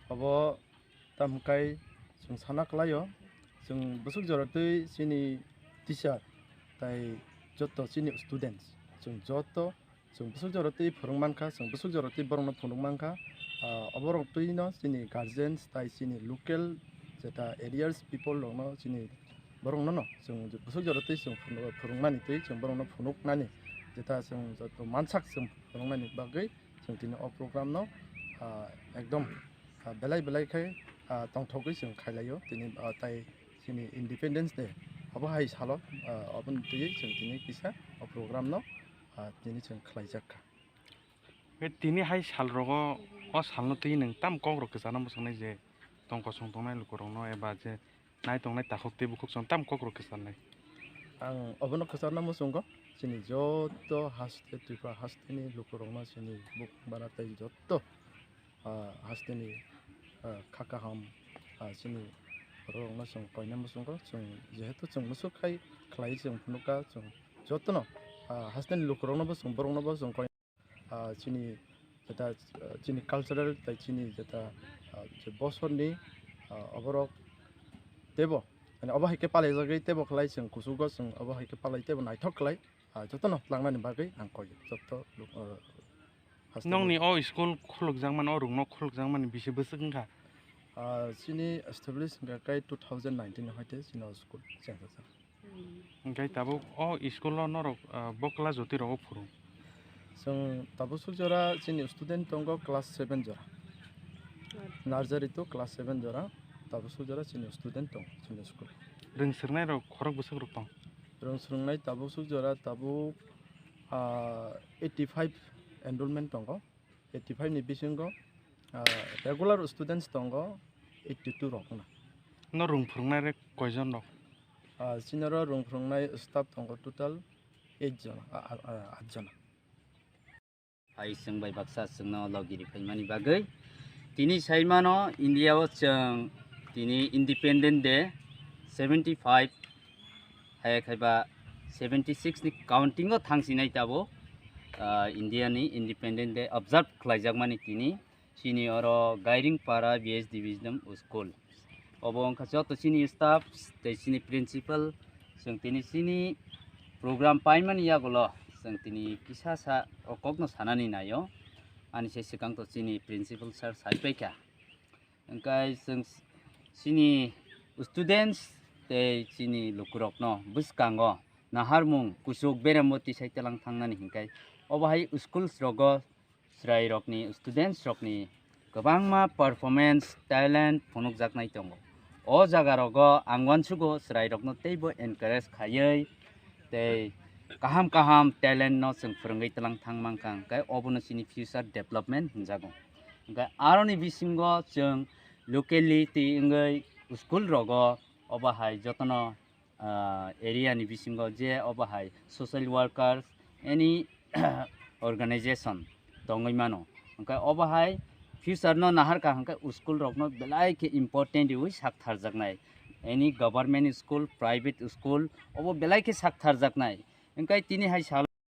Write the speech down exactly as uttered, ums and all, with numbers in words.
Abo tamo kai chwng sana kwlaio, chwng bwswk jora twi chini teacher tai joto chini students, chwng joto chwng bwswk jora twi phwrwng mankha, chwng bwswk jora twi borokno phunuk mankha. Ah, oborok twino chini guardians tai chini local jeta areas people rokno chini borokno no chwng bwswk jora twi chwng phunu-, phwrwngmani twi chwng borokno phunuknani jeta chwng joto mansak chwng phwrwngnani bagwi chwng tini o program no, ah, ekdom, ah, belai belai khe, ah, tongthogwi chwng khailaio tini, ah, tai chini Independence Day abo hai salo, ah, oboni twi chwng tini kisa o program no, ah, tini chwng khlaijak kha. Tini hai sal rogo o salno twi nwng tam kok rok kwchana mwswngnai je tong kosong tongnai lukurokno eba je nai tongnai takhuk tei bukhuk chwng tam kok rok kwcharnai. Ang obono kwcharna muchungo, chini joto haste, Tripura hasteni lukurokno, chini bukhuk bara tei joto, ah, hasteni, ah, kha kaham, ah, chini bororokno chwng koina muchungo. Chwng jehetu chwng musuk hai khlai chwng phunukha, chwng jotono, ah, hasteni lukuroknobo chwng boroknobo chwng koi. Ah, chini jeta, ah, chini cultural tai chini jeta, ah, je bosorni, ah, oborok tebo, mane obo hai khe palaijagwi tebo khlai chwng kuchugo chwng obo hai khe palai tebo naithok khlai, ah, jotono tlangnani bagwi ang koi joto luk-, ah, haste. Nongni o school khulukjakmani, o rungno khulukjakmani bisi bwswk wngkha? Ah, chini establish wngkha kai two thousand nineteen hoite chini o school chengsa. Hwnkhe tabuk o school-o norok, ah, bo class jotwi rogo phuru? Chwng tabuk suk jora chini student tongo class seven jora. Nursery to class seven jora tabuk suk jora chini student tongo chini school. Rwng swrwngnai rok khorok bwswk rok tong? Rwng swrwngnai tabuk suk jora tabuk, ah, eighty five enrollment tongo. Eighty five ni bisingo, ah, regular students tongo eighty two rok wngna. No rung phwrwngnai rok koijon rok? Ah, chini oro rung phwrwngnai staff tongo total eight jona, ah, ah, ah, aat jona. Hai chwng bai baksa chwngno logi ri phaimani bagwi. Tini saimano India o chwng tini Independent Day seventy five hai khaiba seventy six ni counting o thangsinai tabuk, ah, India ni Independent Day observe khlaijakmani tini. Chini oro Gairingpara B S Division School. Obo wngkha joto chini staff tei chini principal. Chwng tini chini program paimani yagulo chwng tini kisa sa o kokno sanani naio. Ani se swkang to chini principal sir sai paikha. Hwnkhe chwng chini students tei chini lukurokno bwskango naharmung kuchuk berembo tisai telang thangnani hwnkhe obo hai schools rogo chwrairokni, students rokni kwbangma performance, talent phunukjaknai tongo. O jaga rogo ang uansugo chwrairokno teibo encourage khaiwi tei kaham kaham talent no chwng phwrwngwi tlang thang mankha, hwnkhe obono chini future development hwnjago. Hwnkhe aroni bisingo chwng locality wngwi school rogo obo hai jotono ah, area ni bisingo je obo hai social workers, any organization tongwi mano. Hwnkhe obo hai future no naharkha hwnkhe school rokno belai khe important riwi sak tharjaknai. Any government school, private school, obo belai khe sak tharjaknai. Hwnkhe tini hai sal